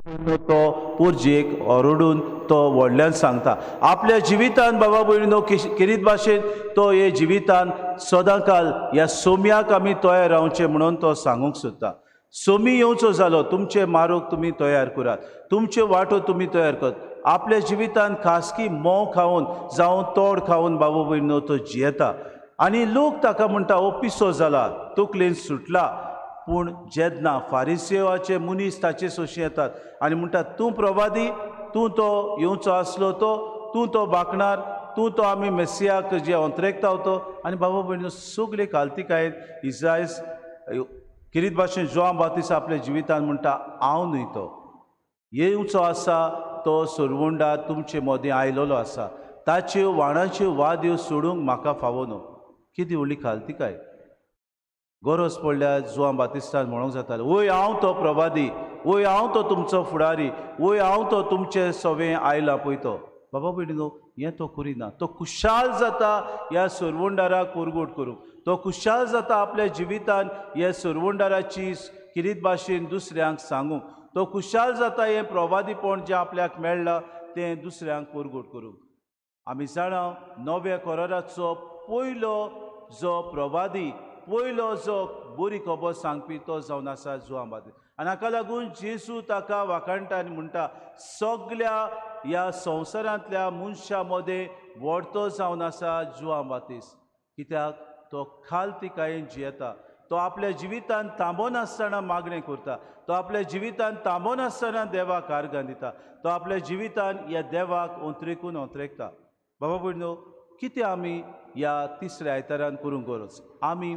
तो पुरजेक ओरडून तो व्हडल्यान सांगता. आपल्या जिवितान बाबा भयणीनो किरीत भाशेन तो हे जिवितान सदांकाल ह्या सोम्याक आमी तयार रावचें म्हणून तो सांगूंक सोदता. सोमी येवचो जालो तुमचे मारूक तुमी तयार करात, तुमच्यो वाटो तुमी तयार करात. आपल्या जिवितान खासकी म्होंव खावन जावं तोड खावन बाबा भयणीनो तो जियेता आनी लोक ताका म्हणटा हो पिसो जाला, तकलेन सुटला. पूण जेन्ना फारिसेवाचे मनीस ताचे सोशी येतात आनी म्हणटात तूं प्रवादी, तूं तो येवचो आसलो तो, तूं तो बाकणार, तूं तो आमी मेसियाक जे अंतरेकता तो. आनी बाबा भयणीनो सगळे कालतिकायेन इजायस किरीत भाशेन जुआंव बातिस्त आपल्या जिवितान म्हणटा हांव न्हय तो, येवचो आसा तो सरवंडा तुमचे मदीं आयलेलो आसा, ताच्यो वाणाच्यो वाद्यो सोडूंक म्हाका फावो न्हू. कितें व्हडली खालतिकाय. गरज पडल्यार जुआंव बातिस्तान म्हणूंक जातालें वय हांव तो प्रवादी, वय हांव तो तुमचो फुडारी, वय हांव तो तुमचे सवें आयला पळय तो. बाबा भयणीनो हें तो करिना. तो खुशाल जाता ह्या सरवंडाराक परगट करूंक, तो खुशाल जाता आपल्या जिवितान ह्या सरवंडाराची किरीत भाशेन दुसऱ्यांक सांगूंक, तो खुशाल जाता हें प्रवादीपण जें आपल्याक मेळ्ळां तें दुसऱ्यांक परगट करूंक. आमी जाणा नव्या कराराचो पयलो जो प्रवादी, पयलो जो बरी खबर सांगपी तो जावन आसा जुआंव बातिस्त. आनी हाका लागून जेजू ताका वाखाणटा आनी म्हणटा सगल्या ह्या संवसारांतल्या मनशां मदें व्हडतो जावन आसा जुआंव बातिस्त. कित्याक तो खालतिकायेन जियेता, तो आपल्या जिवितान थांबोनासतना मागणें करता, तो आपल्या जिवितान थांबोनासतना देवाक आर्गां दिता, तो आपल्या जिवितान ह्या देवाक ओंतरेकून ओंतरेकता. बाबा भयणीनो कितें आमी ह्या तिसऱ्या आयतारान करूंक गरज? आमी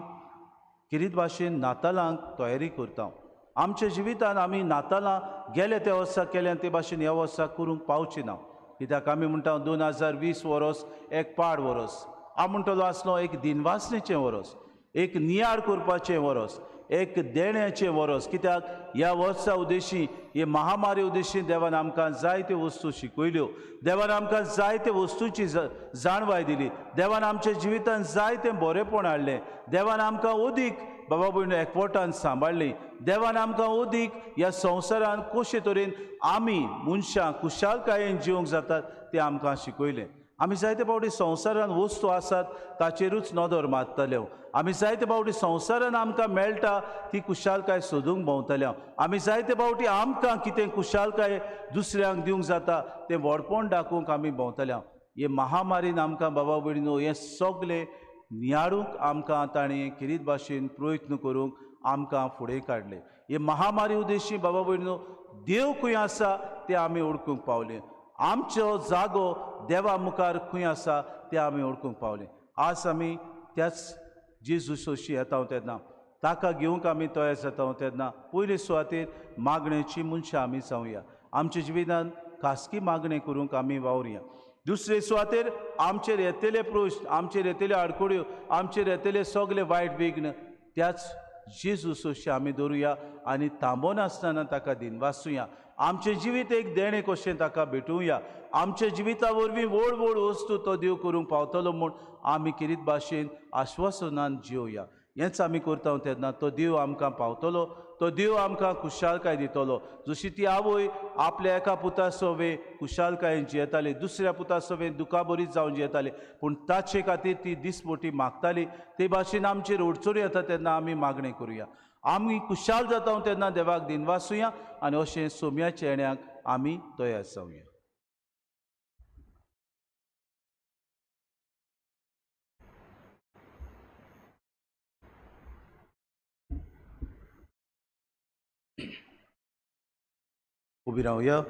किरीत भाशेन नातालांक तयारी करता. आमच्या जिवितान आमी नातालां गेले त्या वर्सा केल्या ते भाशेन ह्या वर्सा करूंक पावची ना. कित्याक आमी म्हणटा 2020 वरोस एक पाड वरोस, हांव म्हणटलो आसलो एक दिनवासणेचें वरोस, एक नियाळ करपाचें वरोस, एक देण्याचें वरोस. कित्याक ह्या वर्सा उद्देशी, हे महामारी उद्देशी देवान आमकां जायत्यो वस्तू शिकयल्यो, देवान आमकां जायते वस्तूची जाणवाय दिली, देवान आमच्या जिवितान जायतें बरेंपण हाडलें, देवान आमकां अदीक बाबा भयणीनो एकवटान सांबाळ्ळी, देवान आमकां अदीक ह्या संवसारान कशे तरेन आमी मनशां खुशालकायेन जिवंक जातात तें आमकां शिकयलें. आमी जायते फावटी संवसारान वस्तू आसात ताचेरूच नदर मारतले, आमी जायते फावटी संवसारान आमकां मेळटा ती खुशालकाय सोदूंक भोंवतले, आमी जायते फावटी आमकां कितें खुशालकाय दुसऱ्यांक दिवंक जाता तें व्हडपण दाखोवंक आमी भोंवतले. हे महामारीन आमकां बाबा भयणीनो हें सगलें नियाळूंक आमकां ताणें किरीत भाशेन प्रयत्न करूंक आमकां फुडें काडलें. हे महामारी उद्देशी बाबा भयणीनो देव खंय आसा तें आमी वळखूंक पावले, आमचो जागो देवा मुखार खंय आसा तें आमी वळखूंक पावले. आज आमी त्याच जेजू सोशी येता तेन्ना ताका घेवंक आमी तयार जाता तेन्ना पयले सुवातेर मागणेची मनशां आमी जावया, आमच्या जिवितान खासगी मागणें करूंक आमी वावरुया. दुसरे सुवातेर आमचेर येतले प्रश्न, आमचेर येतल्यो आडखळ्यो, आमचेर येतले सगळे वायट विघ्न त्याच जेजू सोशी आमी दवरुया आनी थांबोनासतना ताका दिनवासुया. आमचें जिवीत एक देणें कशें ताका भेटोवया. आमच्या जिविता वरवीं व्हड व्हड वस्तू तो देव करूंक पावतलो म्हूण आमी किरीत भाशेन आश्वासनान जिवया. हेंच आमी करता तेन्ना तो देव आमकां पावतलो, तो देव आमकां खुशालकाय दितलो. जशी ती आवय आपल्या एका पुता सवे खुशालकायेन जियेताली, दुसऱ्या पुता सवे दुखाबरीत जावन जियेताली, पूण ताचे खातीर ती दिसपटी मागताली, ते भाशेन आमचेर अडचणी येता तेन्ना आमी मागणें करुया. आमी खुशाल जाता तेन्ना देवाक दिनवासुया आनी अशें सोम्याच्या येण्याक आमी तयार जावया. उबी रावया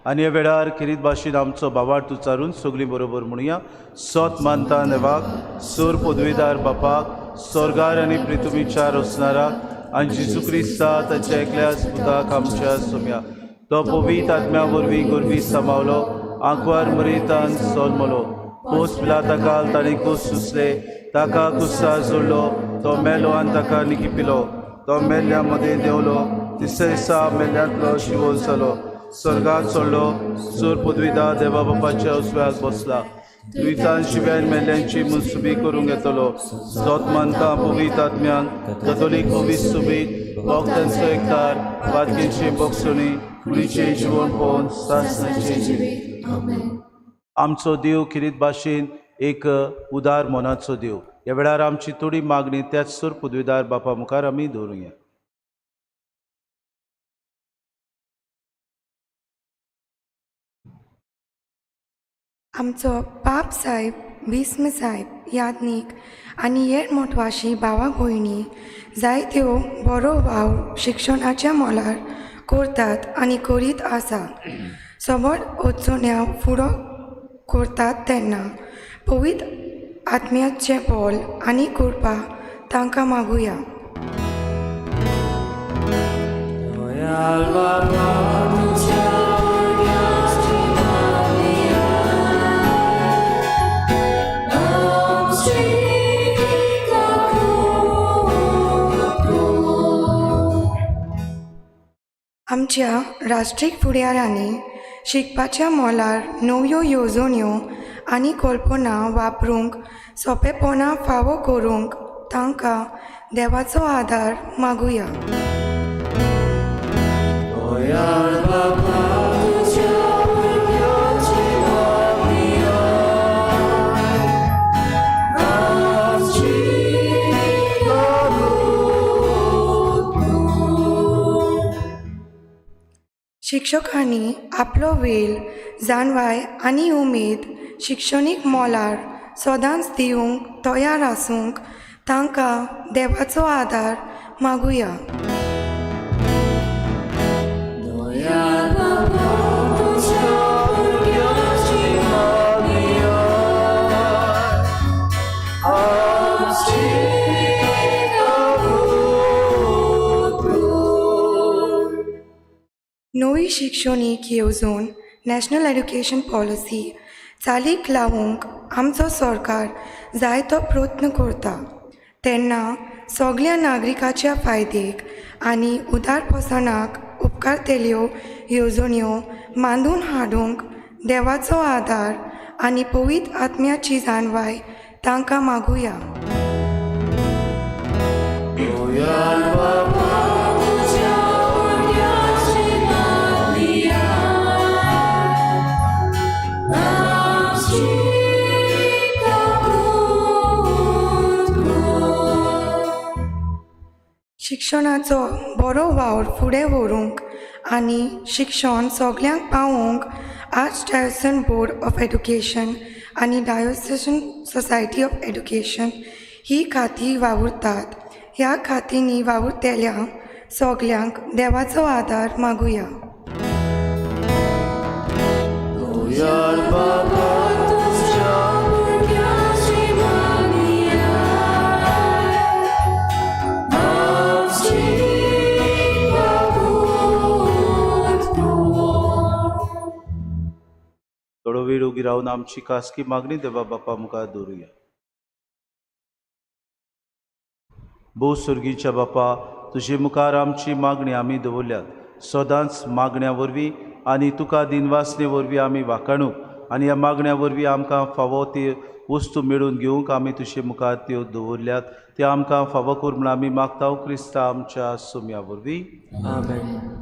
आनी ह्या वेळार किरीत भाशेन आमचो भावार्थ उच्चारून सगळीं बरोबर म्हणुया. सत मानता देवाक, सूर पदवीदार बापाक, स्वर्गार आनी पृथ्वीच्या रचणाराक आनी जेजू क्रिस्ता ताच्या एकल्याच पुताक आमच्या सोम्या, तो पवित्र आत्म्या वरवीं गोरवी सांबावलो, आंकवार मरितान सोलमलो, पोस पिलाताकाल ताणें कूस सुसले, ताका कुस्सा जोडलो, तो मेलो आनी ताका निकिपिलो, तो मेल्ल्या मदें देंवलो, तिसरे दिसा मेल्ल्यांतलो शिवोन जालो, स्वर्गात चडलो, सूर पदवीदा देवा बापाच्या उजव्याक बसला, दुयतान शिव्यान मेल्ल्यांची मुसुबी करूंक येतलो. जोत मानता पवित्र आत्म्यान, कथोलीक पवित्र सुबीक, भक्तांचो एकतार, वादकेची बोगसुणी, कुडीचें जिवण पळोवन सासणाचें जिवीत. आमचो देव खेरीत भाशेन एक उदार मनाचो देव. ह्या वेळार आमची थोडी मागणी त्याच सूर पदवीदार बापा मुखार आमी दवरुया. आमचो बाप साहेब भीस्म साहेब याज्ञीक आनी हेर मोटवाशी भावा भयणी जायत्यो बरो वावर शिक्षणाच्या मोलार करतात आनी करीत आसा. सबंद वचोन्या फुडो करतात तेन्ना पवित्र आत्म्याचें बोल आनी कृपा तांकां मागुया. आमच्या राष्ट्रीक फुडाऱ्यांनी शिकपाच्या मोलार नव्यो येवजण्यो आनी कल्पना वापरूंक सोंपेपणां फावो करूंक तांकां देवाचो आदार मागुया. शिक्षकांनी आपलो वेळ, जाणवाय आनी उमेद शिक्षणीक मोलार सदांच दिवंक तयार आसूंक तांकां देवाचो आदार मागुया. नवी शिक्षणीक येवजण नॅशनल एड्युकेशन पॉलिसी चालीक लावूंक आमचो सरकार जायतो प्रयत्न करता तेन्ना सगल्या नागरिकाच्या फायदेक आनी उदारपसणाक उपकारतल्यो येवजण्यो मांडून हाडूंक देवाचो आदार आनी पवित्र आत्म्याची जाणवाय तांकां मागुया. शिक्षणाचो बरो वावर फुडें व्हरूंक आनी शिक्षण सगल्यांक पावोवंक arch diocesan board of education आनी डायोसेसन सोसायटी ऑफ एड्युकेशन ही खातीं वावुरतात. ह्या खातींनी वावुरतल्या सगल्यांक देवाचो आदार मागुया. थोडो वेळ उगी रावन आमची खासगी मागणी देवा बापा मुखार दवरुया. भोव सुर्गीच्या बापा, तुजे मुखार आमची मागणी आमी दवरल्यात. सदांच मागण्या वरवीं आनी तुका दिनवासने वरवीं आमी वाखाणूंक आनी ह्या मागण्या वरवीं आमकां फावो ती वस्तू मेळून घेवंक आमी तुजे मुखार त्यो दवरल्यात. त्यो आमकां फावो कर म्हूण आमी मागता क्रिस्ता आमच्या सुम्या वरवीं. आमेन.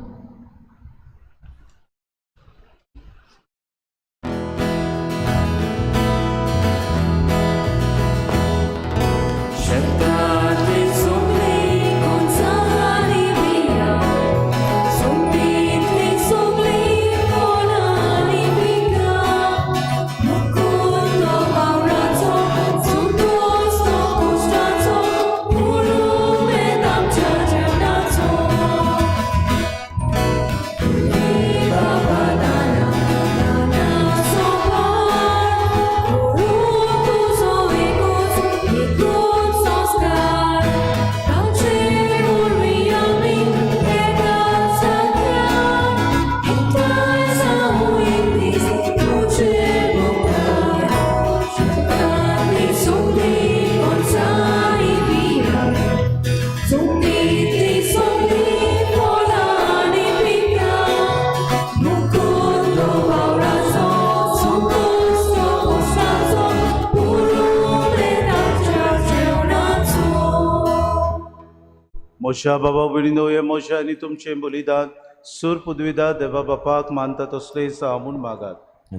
म्हज्या बाबा भयणीनो हें म्हजें आनी तुमचें बलिदान सूर पुदविदा देवा बापाक मानता तसलें जावं म्हूण मागात.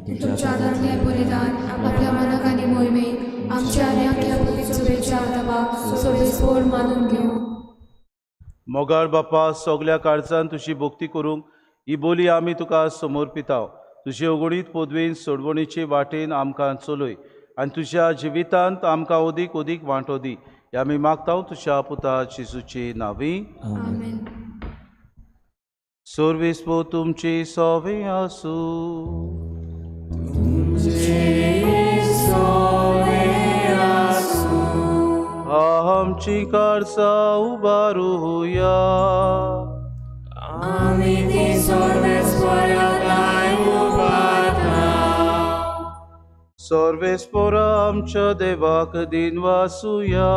तुमच्या हातांतलें बलिदान आपल्या मनाक आनी मोहिमेक आमच्या आनी आख्या पवित्र सभेच्या देवाक सोबेस्पोर मानून घेवं. मोगाळ बापा, सगल्या काळजान तुजी भक्ती करूंक ही बोली आमी तुका समर्पिताव. तुजे अगणीत पदवेन सोडवणीचे वाटेन आमकां चलय आनी तुज्या जिवितांत आमकां अदीक अदीक वांटो दी. हे आमी मागता तुज्या पुता जेजूचे नांवी. आमेन. सर्वेस्पो तुमची सोवे आसूं. आमची काळजां उबारुया. आमी ती सोर्वेस्पोरा उबारता. सर्वेस्पोरा आमच्या देवाक दिन वासुया.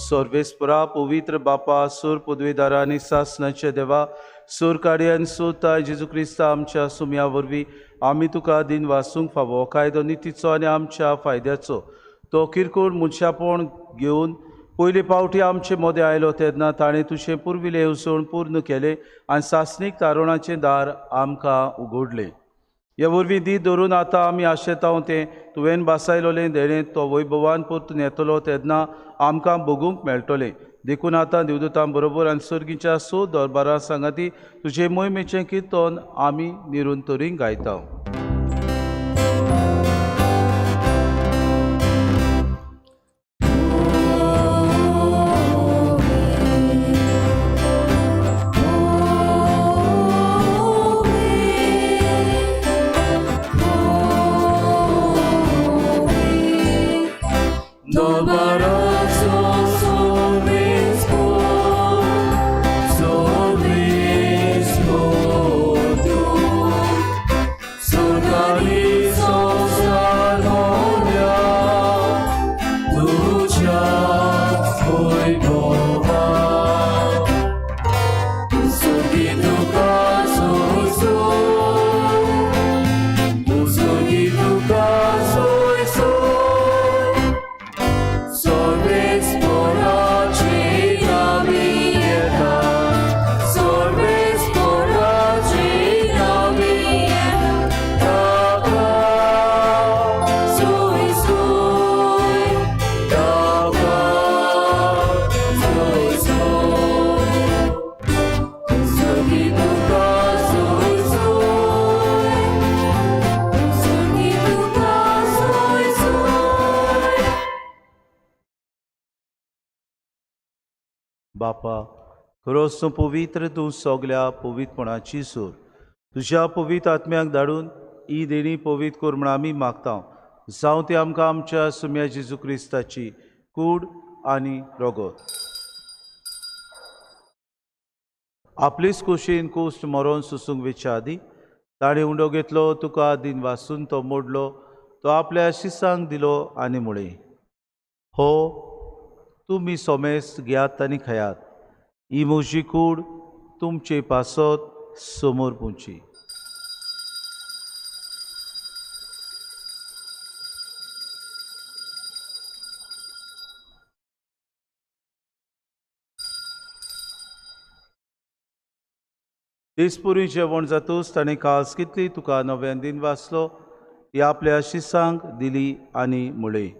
सर्वेस्परा पवित्र बापा, सूर पदवीदारा आनी सासनाचे देवा, सूर काडयान सुताय जेजू क्रिस्ता आमच्या सुम्या वरवीं आमी तुका दिन वासूंक फावो. कायदो नितीचो आनी आमच्या फायद्याचो तो किरकोळ मनशापण घेवन पयले पावटी आमचे मदें आयलो तेन्ना ताणें तुजें पुर्विल्लें येवजण पूर्ण केलें आनी सासणीक तारुणाचें दार आमकां उगडलें. हे वरवीं दी धरून आतां आमी आशेताव तें तुवें बासायलोलें देणें तो वैभवान परतून येतलो तेन्ना आमकां भोगूंक मेळटलें. देखून आतां देवदूतां बरोबर आनी सर्गीच्या सो दरबारा सांगाती तुजे मोहिमेचें किर्तन आमी निरंतरी गायता. बापा, खरोच तूं पवित्र, तूं सगल्या पवित्रपणाची सूर. तुज्या पवित्र आत्म्याक धाडून ही देणी पवित्र कर म्हण आमी मागता. जावं ती आमकां आमच्या सुम्या जेजू क्रिस्ताची कूड आनी रगत. आपलीच कुशीन कुश्ट मरोन सुसूंक वेच्या आदी ताणें उंडो घेतलो, तुका दिन वासून तो मोडलो, तो आपल्या शिसांक दिलो आनी म्हळें, हो तुमी सोमेस घेयात आनी खायात, ही म्हजी कूड तुमचे पासत समोर पुंची. तेचपुरी जेवण जातूच ताणें कास कितली तुका नव्यान दिन वाचलो, ती आपल्या शिसांक दिली आनी म्हळें,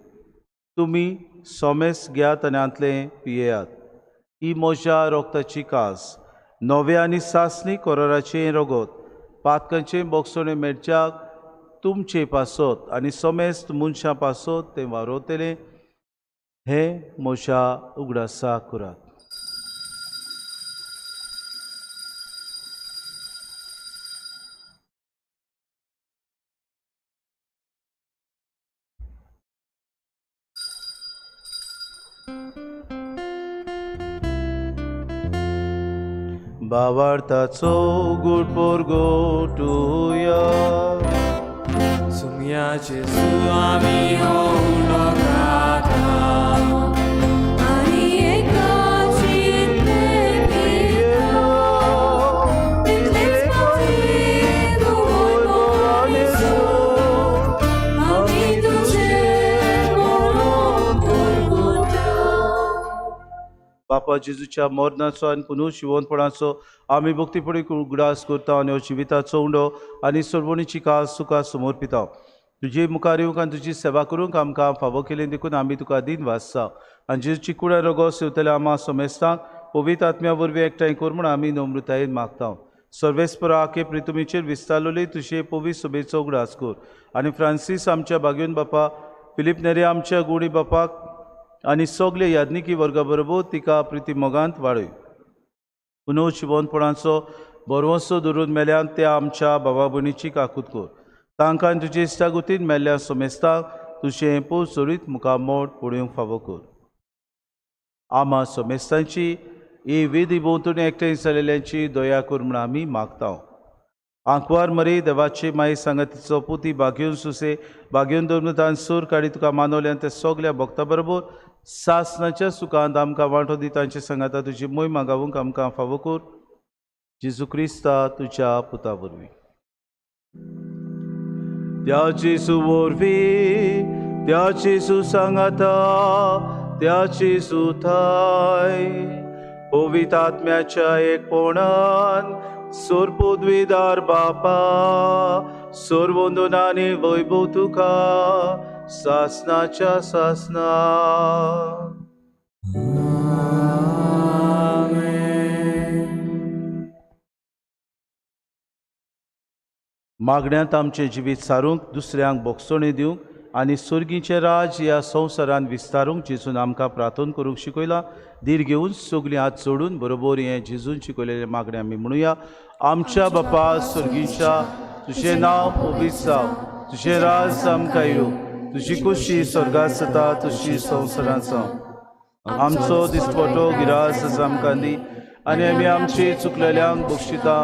तुमी सोमेस घेयात आनी हांतलें पियेयात, ही म्हज्या रोगताची कास, नव्या आनी सासणी कोराराचें रगत, पातकांचें बोगसणें मेळच्याक तुमचे पासत आनी सोमेस्त मनशां पासत तें वारोवतलें, हें म्हज्या उगडासा करात. भावार्थाचो गुड पोरगोटुया. सुम्या जेजू आमी उलो खाता आनी एकाची पिता तितलेच फावटी तूं वैभवान येसो, आमी तुजे बापा जेजूच्या मरणाचो आनी पुनर्जिवनपणाचो आमी भक्तीपणी उगडास करता आनी हो जिविताचो उंडो आनी सोडवणीची कास तुका समर्पिता. तुजे मुखार येवंक आनी तुजी सेवा करूंक आमकां फावो केली देखून आमी तुका दिन वाचता आनी जेजूची कुडा रोगो सेवतल्या आमा समेस्तांक पवित्र आत्म्या वरवीं एकठांय कर म्हूण आमी नम्रतायेन मागता. सर्वेस्परा आखे प्रितुमीचेर विस्तारलोली तुजे पवित्र सभेचो उगडास कर आनी फ्रांसीस आमच्या भाग्योन बापा, फिलीप नेरी आमच्या गुणी बापाक आनी सगळे याज्ञिकी वर्गा बरोबर तिका प्रिती मोगांत वाडय. पुनर्जिवनपणाचो बरवसो धरून मेल्यान त्या आमच्या बाबा भयणीची काकूत कर. तांकां तुजे इश्टागतीन मेल्ल्या समेस्तांक तुजें पोस चडीत मुखार मोड पळोवंक फावो कर. आमा समेस्तांची ही विधी भोंवतणी एकठांय जाल्ल्यांची दया कर म्हूण आमी मागता. आंकवार मरे देवाची माई सांगातीचो पुती भाग्योन सुसे भाग्योन धर्मतान सूर काडी तुका मानवल्यान ते सगल्या भक्ता बरोबर सासनाच्या सुखांत आमकां वांटो दी. तांचे सांगाता तुजी मोय मागावूंक आमकां फावो कर. जेजू क्रिस्ता तुज्या पुता वरवीं. त्या जेजू वरवीं, त्या जेजू सांगाता, त्या जेजू थाय पवित्र आत्म्याच्या एकपणान सोरपुद्विदार बापा सोरवंदनानी वैभव तुका सासनाच्या सासना. मागण्यांत आमचें जिवीत सारूंक, दुसऱ्यांक बोगसणी दिवंक आनी सुर्गीचें राज ह्या संवसारान विस्तारूंक जेजून आमकां प्रार्थना करूंक शिकयलां. धीर घेवन सगळीं हात जोडून बरोबर हें जेजून शिकयलेलें मागणें आमी म्हणुया. आमच्या बापा सुर्गीच्या, तुजें नांव पवित्र जावं, तुजें राज आमकां येवं, तुजी कुशी स्वर्गांत जाता तशी संवसारांत जावं. आमचो दिसपटो गिरास आमकां दी आनी आमी आमची चुकलेल्यांक बक्षिता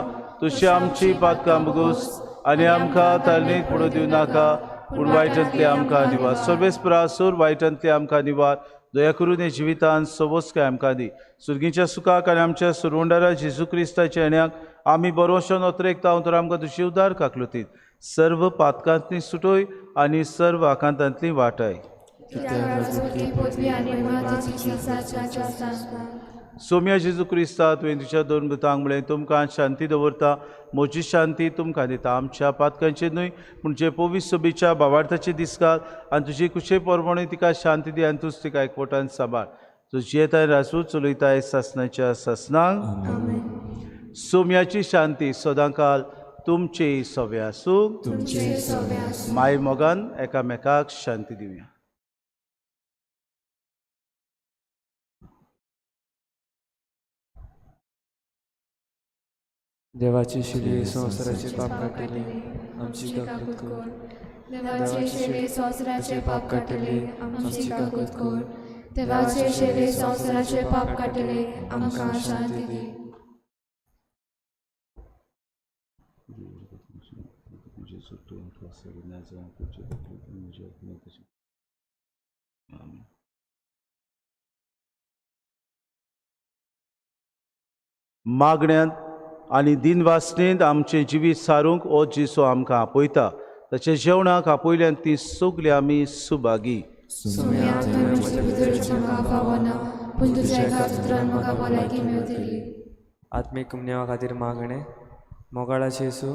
तशी आमची पातकां बगूस आनी आमकां तालनीक पडूं दिवं नाका, पूण वायटांतले आमकां निवार. सर्वेस्परासूर वायटांतले आमकां निवार. दया करून हे जिवितान सवस्काय आमकां दी. सुर्गीच्या सुखाक आनी आमच्या सुरवंडारा जेजू क्रिस्ताच्या येण्याक आमी बरोवशन अत्रेकता तर आमकां तुजी उदार काकलुतीत सर्व पातकांतली सुटोय आनी सर्व आकांतांतली वाटाय. सोम्या जेजू क्रिस्ता, तुवें तुज्या दोन भुतांक म्हळें, तुमकां शांती दवरता, म्हजी शांती तुमकां दिता. आमच्या पातकांचेर न्हय पूण जे पवित्र सभेच्या भावार्थाचे दिसकाल आनी तुजी कुशे परमणे तिका शांती दी आनी तूच तिका एकवटान सांबाळ. तुजी येताय राजू चलयताय सासनाच्या सासनांक. सोम्याची शांती सदांकाल तुमचे सवे आसूं. माय मोगान एकामेकाक शांती दिवया. देवाची शिली संवसाराचे पाप काडटली आमची काकूत कर. देवाचे शिली संवसाराचे पाप काडटली आमची काकूत कर. देवाचे शिली संवसाराचे पाप काडटले आमकां शांती दी. मागण्यांत आनी दिनवासनेंत आमचें जिवीत सारूंक हो जेजू आमकां आपयता. ताच्या जेवणाक आपयल्यान ती सगळीं आमी सुभागी. आत्मीक कुमनेवा खातीर मागणें. मोगाळा जेजू,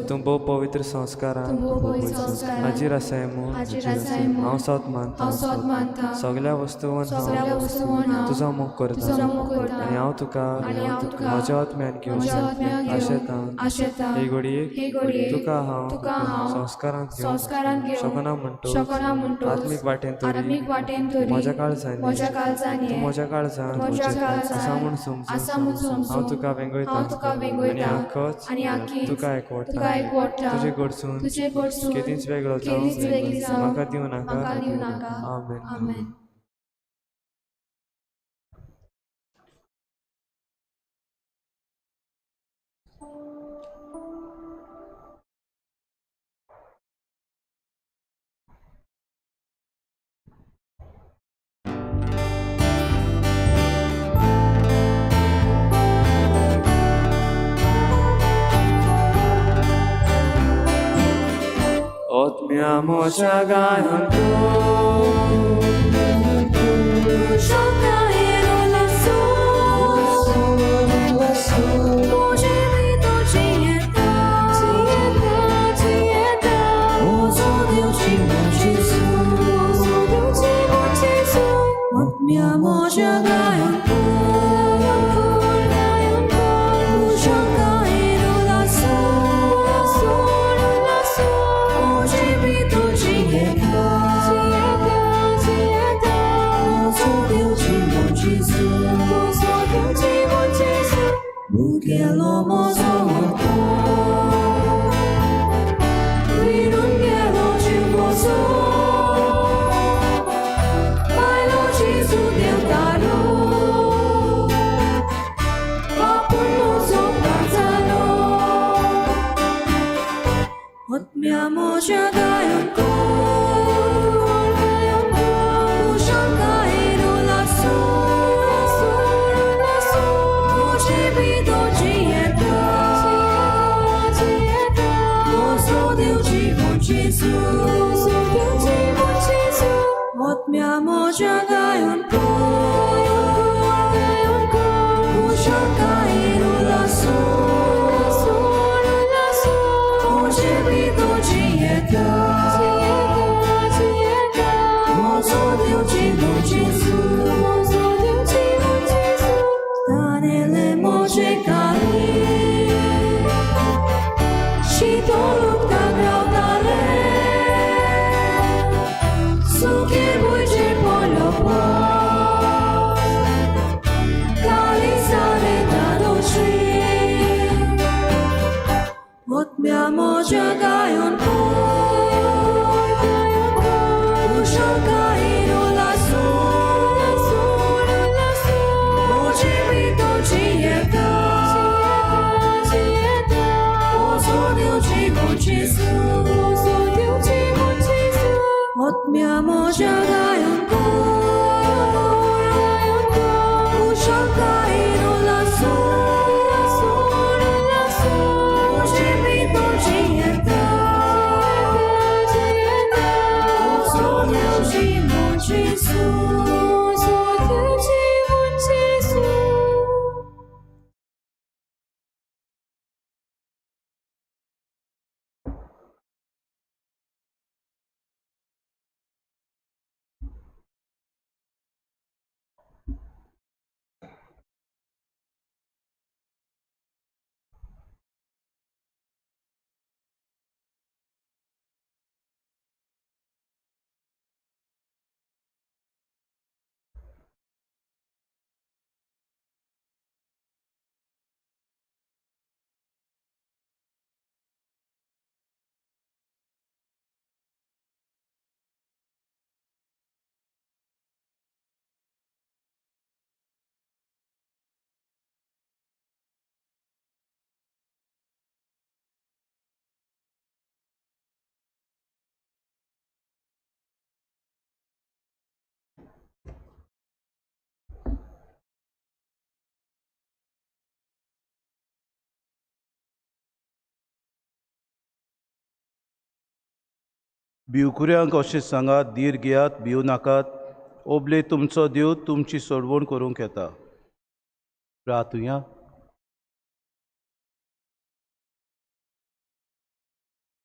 तूं भोव पवित्र संस्कारान हाजीर आसाय म्हूण हांव सोत मानता. सगल्या वस्तून हांव तुजो मोग करता आनी हांव तुका म्हज्या आत्म्यान घेवन आशेता. हे घडयेक तुका हांव संस्कारांत घेवन शकना म्हणटो आत्मीक वाटेन तरी म्हज्या काळजान, तूं म्हज्या काळजान आसा म्हूण समजून हांव तुका वेंगयता आनी आखोच तुका एकवटा. तुजे कडसून केदींच वेगळो जावं म्हाका दिवं नाका. आमेन. Mi amo उगेलो म्हजो आत्मो विरून गेलो जीव म्हजो पायलो जेजू देवतारो बापून म्हजो उपकार जालो आत्म्या म्हज्या गायन कर खुशालकायेन उल्हासो म्हजे भितर जियेता म्हजो देव जिवन जेजू आत्म्या म्हज्या गायन कर खुशालकायेन उल्हासो म्हजे भितर जियेता म्हजो देव जिवन जेजू ताणेलें म्हजें काळीज शीतळ उदकाक रावतालें सुके भुंयचेर पडलो पावस काळीज जालें धादोशी आत्म्या म्हज्या गायन कर खुशालकायेन उल्हासो म्हजे भितर जियेता म्हजो देव जिवन जेजू आत्म्या म्हज्या गायन कर खुशालकायेन उल्हासो म्हजे भितर जियेता म्हजो देव जिवन जेजू भिवकुऱ्यांक अशें सांगात, धीर घेयात, भिवू नाकात, ओबले तुमचो देव तुमची सोडवण करूंक येता. प्रार्थुया.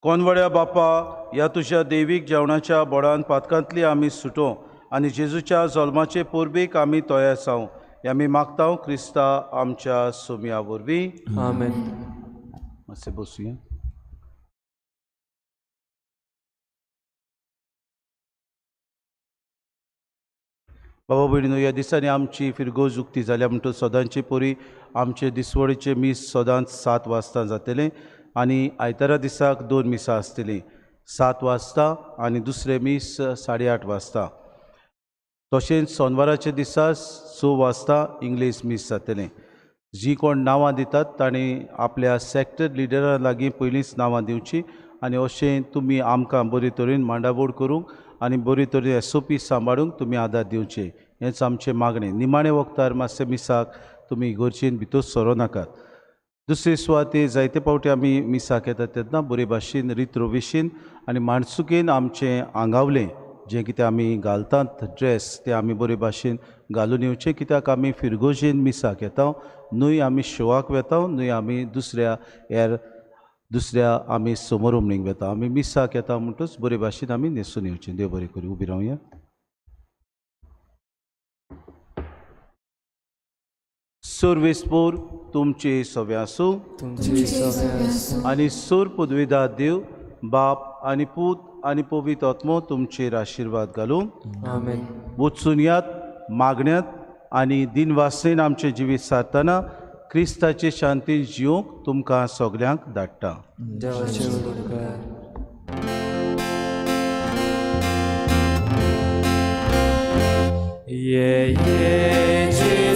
कोनवड्या बापा, ह्या तुज्या देवीक जेवणाच्या बोडान पातकांतली आमी सुटो आनी जेजूच्या जल्माचे परबेक आमी तयार जावं, हें आमी मागता क्रिस्ता आमच्या सोम्या वरवीं. आमेन. मातशें बसुया. बाबा भयणीनो, ह्या दिसांनी आमची फिरगोज उक्ती जाल्या म्हणटकच सदांचे परी आमचे दिसवडीचें मीस सदांच 7 वाजता जातलें आनी आयतारा दिसाक 2 मिसां आसतलीं, 7 वाजता आनी दुसरें मीस 8:30 वाजता. तशेंच सोनवाराच्या दिसा 6 वाजता इंग्लीश मीस जातलें. जी कोण नांवां दितात तांणी आपल्या सॅक्टर लिडरा लागीं पयलींच नांवां दिवचीं आनी अशें तुमी आमकां बरे तरेन मांडावळ करूंक आनी बरे तरेन एस ओ पी सांबाळूंक तुमी आदार दिवचे, हेंच आमचें मागणें. निमाणे वखदार मातशें मिसाक तुमी इगर्जेन भितर सरो नाकात. दुसरे सुवाते जायते फावटी आमी मिसाक येतात तेन्ना बरे भाशेन रितरोवेशीन आनी माणसुकेन आमचें आंगावलें जें कितें आमी घालतात ड्रेस तें आमी बरे भाशेन घालून येवचें, कित्याक आमी फिरगोजेन मिसाक येता न्हय, आमी शोवाक वेता न्हय, आमी दुसऱ्या हेर दुसऱ्या आमी समोरमणीक वेता. आमी मिसाक येता म्हणटच बरे भाशेन आमी न्हेसून येवचें. देव बरें करूं. उबी रावया. सर्वेस्पोर तुमचे सवे आसूं आनी सोर पदवीदार देव बाप आनी पूत आनी पवित्र आत्मो तुमचेर आशिर्वाद घालूं. आमेन. वचून यात मागण्यात आनी दिनवासनेन आमचें जिवीत सारतना क्रिस्ताचे शांती जिवंक तुमकां सगल्यांक धाडटा. देवाचे उपकार. ये ये.